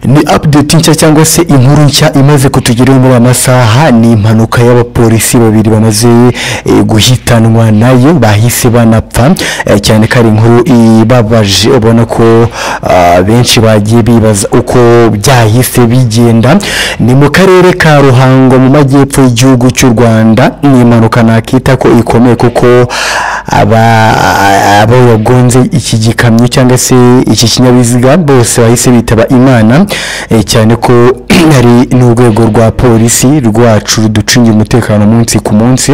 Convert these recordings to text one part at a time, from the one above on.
Ni update nshya cyangwa se inkuru nshya imaze kutugeraho muri aya masaha. Ni impanuka y'abapolisi babiri bamaze guhitanwa nayo, bahise banapfa, cyane ko ari inkuru ibabaje. Ubona ko benshi bagiye bibaza uko byahise bigenda. Ni mu karere ka Ruhango mu majyepfo y'igihugu cy'u Rwanda. Ni impanuka nakita ko ikomeye, kuko abo yagonze iki gikamyo cyangwa se iki kinyabiziga bose bahise bitaba Imana, cyane ko hari n'urwego rwa polisi rwacu ruducungira umutekano umunsi ku munsi.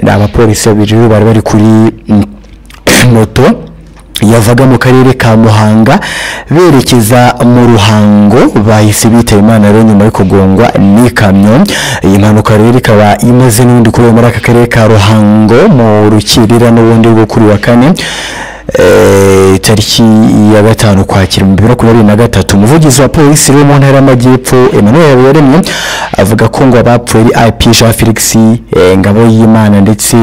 Ni abapolisi babiri rero bari bari kuri moto yavaga mu karere ka Muhanga berekeza mu Ruhango, bahise bitaba Imana rero nyuma yo kugongwa n'ikamyo. Iyi mpanuka rero ikaba imaze n'ubundi kubera muri aka karere ka Ruhango mu rukirira n'ubundi rwo kuri wa kane, tariki ya 5 Ukwakira 2023. Umuvugizi wa polisi rero mu ntara y'Amajyepfo, Emmanuel Habiyaremye, avuga ko ngo abapfuye ari IP Jean Felix Ngabo y'Imana ndetse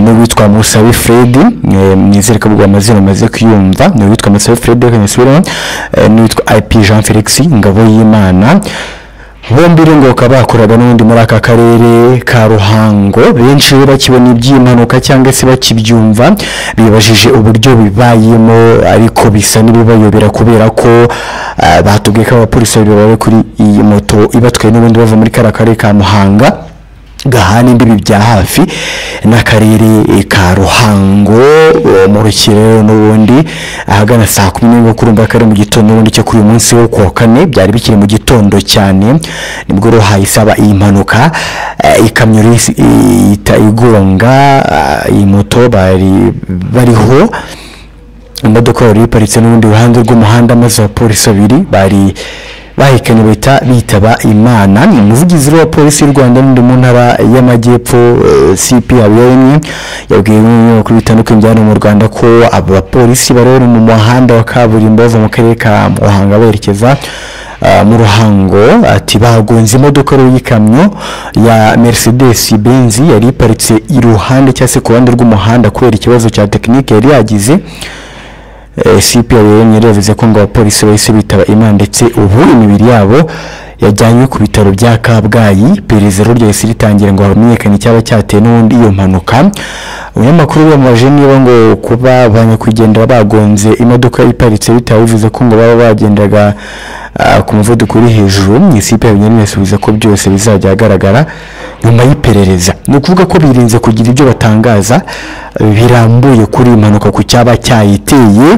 n'uwitwa Musabe Fred. Nizere ko ubwo amazina amaze kuyumva. Ni uwitwa Musabe Fred, reka nisubiremo, n'uwitwa IP Jean Felix Ngabo y'Imana. Bombi rero ngo bakaba bakoraga n'ubundi muri aka karere ka Ruhango. Benshi rero bakibona iby'impanuka cyangwa se bakibyumva bibajije uburyo bibayemo, ariko bisa n'ibibayobera kubera ko batubwiye ko abapolisi babiri bari kuri iyi moto ibatwaye n'ubundi bava muri kariya karere ka Muhanga gahana imbibi bya hafi n'akarere ka Ruhango, mu rukirero n'ubundi ahagana saa 11, kurumva ko ari mu gitondo n'ubundi cyo kuri uyu munsi wo kuwa kane, byari bikiri mu gitondo cyane, nibwo rero hahise haba iyi mpanuka. Ikamyo rero ihita igonga iyi moto bari bariho. Imodoka yari iparitse n'ubundi iruhande rw'umuhanda, maze abapolisi babiri bari bahekanye bahita bitaba Imana. Ni umuvugizi wa polisi y'u Rwanda n'undi mu ntara y'Amajyepfo, CP Habiyaremye, yabwiye ibinyamakuru bitandukanye bya hano mu Rwanda ko aba bapolisi bari bari mu muhanda wa kaburimbo bava mu karere ka Muhanga berekeza mu Ruhango. Ati bagonze imodoka rero y'ikamyo ya Mercedes Benz yari iparitse iruhande cyangwa se ku ruhande rw'umuhanda kubera ikibazo cya tekinike yari yagize. CP Habiyaremye yavuze ko ngo abapolisi bahise bitaba Imana, ndetse ubu imibiri yabo yajyanywe ku bitaro bya Kabgayi. Iperereza rero ryahise ritangira ngo hamenyekane icyaba cyateye n'ubundi iyo mpanuka. Umunyamakuru yamubajije niba ngo kuba ba nyakwigendera bagonze imodoka iparitse bitaba bivuze ko ngo baba bagendaga ku muvuduko uri hejuru. CP Habiyaremye yasubiza ko byose bizajya ahagaragara nyuma y'iperereza. Ni ukuvuga ko birinze kugira ibyo batangaza birambuye kuri iyi mpanuka, ku cyaba cyayiteye,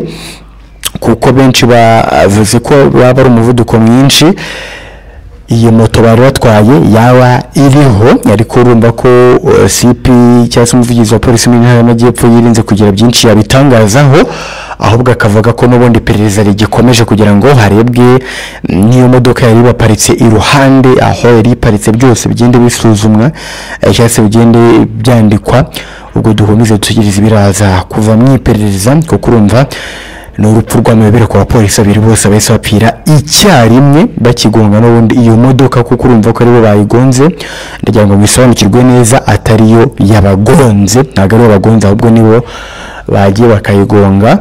kuko benshi bavuze ko baba ari umuvuduko mwinshi iyi moto bari batwaye yaba iriho, ariko urumva ko CP cyangwa se umuvugizi wa polisi mu ntara y'Amajyepfo yirinze kugira byinshi yabitangazaho, ahubwo akavuga ko n'ubundi iperereza rigikomeje kugira ngo harebwe n'iyo modoka yari ibaparitse iruhande, aho yari iparitse, byose bigende bisuzumwa, cyangwa se bigende byandikwa. Ubwo dukomeze dutegereze ibiraza kuva mu iperereza, kuko urumva ni urupfu rw'amayobera ku bapolisi babiri bose bahise bapfira icyarimwe bakigonga n'ubundi iyo modoka, kuko urumva ko aribo bayigonze. Ndagira ngo bisobanukirwe neza, atariyo yabagonze, ntabwo aribo bagonze, ahubwo nibo bagiye bakayigonga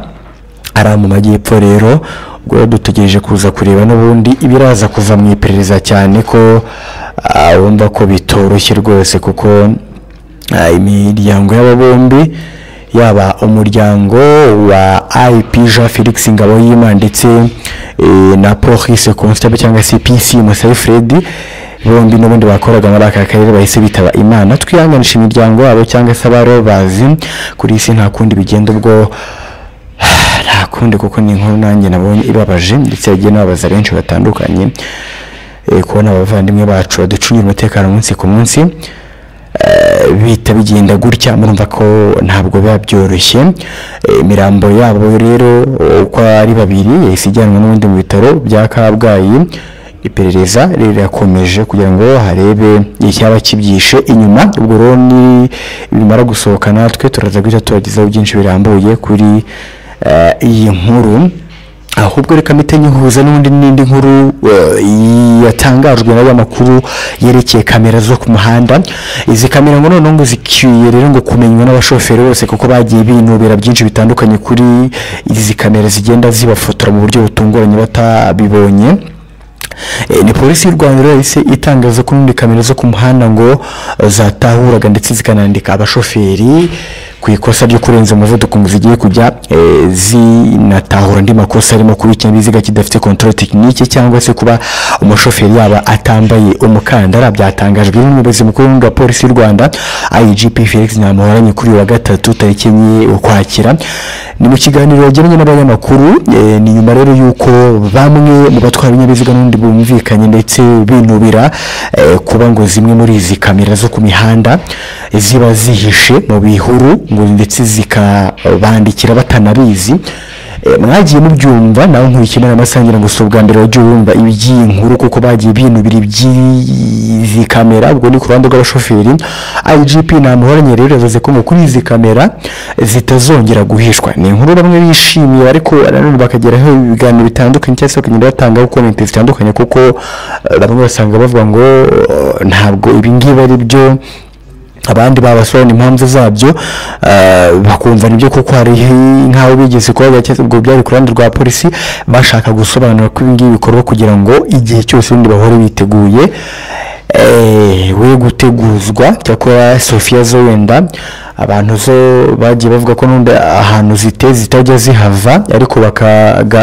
ari mu majyepfo. Rero ubwo rero dutegereje kuza kureba n'ubundi ibiraza kuva mu iperereza, cyane ko wumva ko bitoroshye rwose, kuko imiryango y'aba bombi, yaba umuryango wa IP Jean Felix Ngaboyimana ndetse na Police Constable cyangwa se PC Musabe Fred, bombi n'ubundi bakoraga muri aka karere, bahise bitaba Imana. Twihanganisha imiryango yabo cyangwa se abarobazi kuri isi. Nta kundi bigenda ubwo, nta kundi, kuko ni inkuru nanjye nabonye ibabaje, ndetse yagiye n'ababaza benshi batandukanye, kubona abavandimwe bacu baducungira umutekano umunsi ku munsi bihita bigenda gutya, murumva ko ntabwo biba byoroshye. Imirambo yabo rero uko ari babiri yahise ijyanwa n'ubundi mu bitaro bya Kabgayi. Iperereza rirakomeje kugira ngo harebe icyaba kibyishe inyuma. Ubwo rero ni bimara gusohoka natwe turaza guhita tubagezaho byinshi birambuye kuri iyi nkuru. Ahubwo reka mpite nyihuza n'ubundi n'indi nkuru yatangajwe n'abanyamakuru yerekeye kamera zo ku muhanda. Izi kamera ngo noneho ngo zikwiye rero ngo kumenywa n'abashoferi bose, kuko bagiye binubira byinshi bitandukanye kuri izi kamera zigenda zibafotora mu buryo butunguranye batabibonye. Ni polisi y'u Rwanda rero yahise itangaza ko n'ubundi kamera zo ku muhanda ngo zatahuraga ndetse zikanandika abashoferi ku ikosa ryo kurenza umuvuduko, ngo zigiye kujya zinatahura andi makosa arimo kuba ikinyabiziga kidafite contrôle technique cyangwa se kuba umushoferi yaba atambaye umukandara. Byatangajwe n'umuyobozi mukuru wa polisi y'u Rwanda IGP Felix Namuhoranye kuri uyu wa gatatu tariki 4 Ukwakira. Ni mu kiganiro yagiranye n'abanyamakuru. Ni nyuma rero yuko bamwe mu batwara ibinyabiziga n'undi bumvikanye ndetse binubira kuba ngo zimwe muri izi kamera zo ku mihanda ziba zihishe mu bihuru, ngo ndetse zikabandikira batanabizi. Mwagiye mubyumva nawe nkurikirana amasangira ngo si ubwa mbere wagiye wumva iby'iyi nkuru, kuko bagiye binubira iby'izi kamera. Ubwo ni ku ruhande rw'abashoferi. IGP Namuhoranye rero yavuze ko ngo kuri izi kamera zitazongera guhishwa. Ni inkuru bamwe bishimiye, ariko nanone bakageraho ibiganiro bitandukanye cyangwa se bakagenda batangaho comment zitandukanye, kuko bamwe basanga bavuga ngo ntabwo ibi ngibi ari byo, abandi babasobanura impamvu zabyo bakumva nibyo, kuko hari nk'aho bigeze kuba ubwo byari ku ruhande rwa polisi bashaka gusobanura ko ibi ngibi bikorwa kugira ngo igihe cyose ubundi bahore biteguye we guteguzwa. Cyakora Sofia zo wenda abantu zo bagiye bavuga ko n'undi ahantu zite zitajya zihava, ariko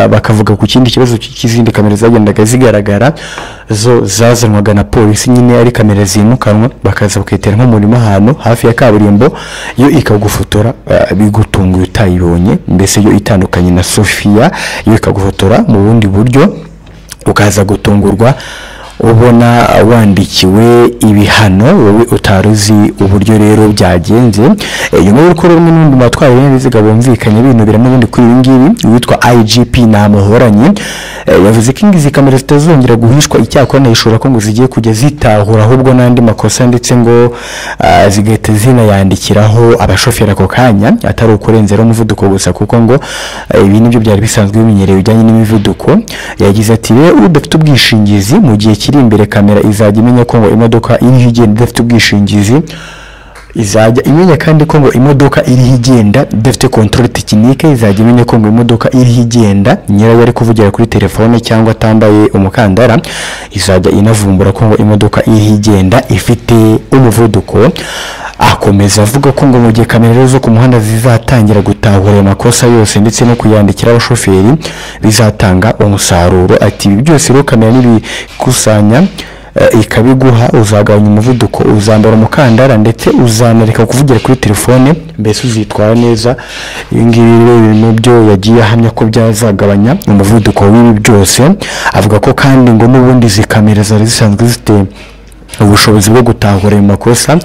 bakavuga ku kindi kibazo cy'izindi kamera zagendaga zigaragara zo zazanwaga na polisi nyine ari kamera zimukanwa, bakaza bakayitera nk'umurima ahantu hafi ya kaburimbo, yo ikagufotora bigutunguye utayibonye. Mbese yo itandukanye na Sofia, yo ikagufotora mu bundi buryo ukaza gutungurwa ubona wandikiwe ibihano wowe utaruzi uburyo rero byagenze. Nyuma y'uko rumwe n'undi batwara ibinyabiziga bumvikanye binubira n'ubundi kuri ibi ngibi, uwitwa IGP Namuhoranye yavuze ko izi kamera zitazongera guhishwa, icyakora nayishura ko ngo zigiye kujya zitahura ahubwo n'andi makosa, ndetse ngo zigahita zinayandikiraho abashoferi ako kanya, atari ukurenzera umuvuduko gusa, kuko ngo ibi nibyo byari bisanzwe bimenyerewe bijyanye n'imivuduko. Yagize ati rero udafite ubwishingizi mu gihe kiri imbere kamera izajya imenya ko ngo imodoka iriho igenda idafite ubwishingizi, izajya imenya kandi ko ngo imodoka iriho igenda idafite contrôle technique, izajya imenya ko ngo imodoka iriho igenda nyirayo ari kuvugira kuri telefone cyangwa atambaye umukandara, izajya inavumbura ko ngo imodoka iriho igenda ifite umuvuduko. Akomeza avuga ko ngo mu gihe kamera zo ku muhanda zizatangira gutahura ayo makosa yose ndetse no kuyandikira abashoferi bizatanga umusaruro. Ati ibi byose rero kamera nibikusanya ikabiguha, uzagabanya umuvuduko, uzambara umukandara, ndetse uzanareka kuvugira kuri telefone, mbese uzitwara neza. Ibi ngibi rero biri mu byo yagiye ahamya ko byazagabanya umuvuduko w'ibi byose. Avuga ko kandi ngo n'ubundi izi kamera zari zisanzwe zifite ubushobozi bwo gutahura ayo makosa,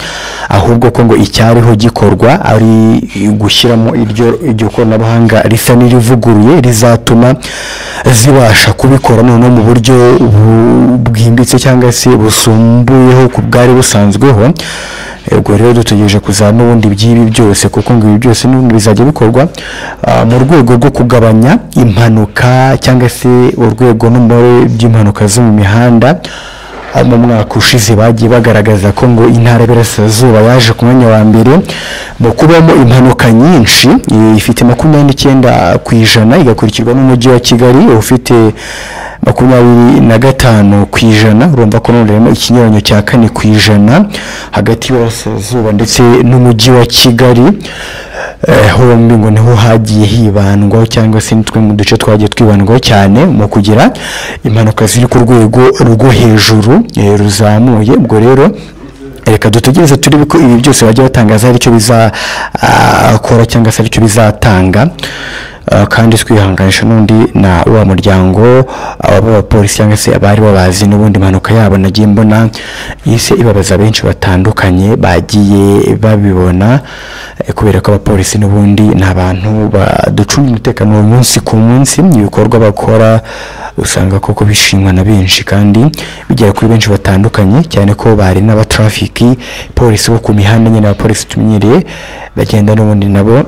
ahubwo ko ngo icyariho gikorwa ari gushyiramo iryo koranabuhanga risa n'irivuguruye rizatuma zibasha kubikora noneho mu buryo bwimbitse cyangwa se busumbuyeho ku bwari busanzweho. Ubwo rero dutegereje kuzana n'ubundi by'ibi byose, kuko ngo ibi byose n'ubundi bizajya bikorwa mu rwego rwo kugabanya impanuka cyangwa se urwego n'umubare by'impanuka zo mu mihanda. Mu mwaka ushize bagiye bagaragaza ko ngo intara y'Iburasirazuba yaje ku mwanya wa mbere mu kubamo impanuka nyinshi, ifite 29%, igakurikirwa n'umujyi wa Kigali ufite 25%. Urumva ko none harimo ikinyuranyo cya 4% hagati y'Iburasirazuba ndetse n'umujyi wa Kigali. Hombi ngo niho hagiye hibandwaho cyangwa se nitwe mu duce twagiye twibandwaho cyane mu kugira impanuka ziri ku rwego rwo hejuru ruzamuye. Ubwo rero reka dutegereze turebe ko ibi byose bajya batangaza hari icyo bizakora cyangwa se hari icyo bizatanga, kandi twihanganisha n'undi na wa muryango w'abapolisi cyangwa se abari babazi n'ubundi impanuka yabo nagiye mbona ise ibabaza benshi batandukanye bagiye babibona, kubera ko abapolisi n'ubundi ni abantu baducunga umutekano umunsi ku munsi. Ibikorwa bakora usanga koko bishimwa na benshi kandi bigera kuri benshi batandukanye, cyane ko bari n'abatrafiki polisi bo ku mihanda nyine, abapolisi tumenyereye bagenda n'ubundi nabo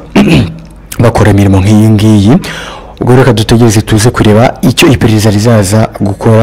bakora imirimo nk'iyi ngiyi. Ubwo reka dutegereze tuze kureba icyo iperereza rizaza gukora.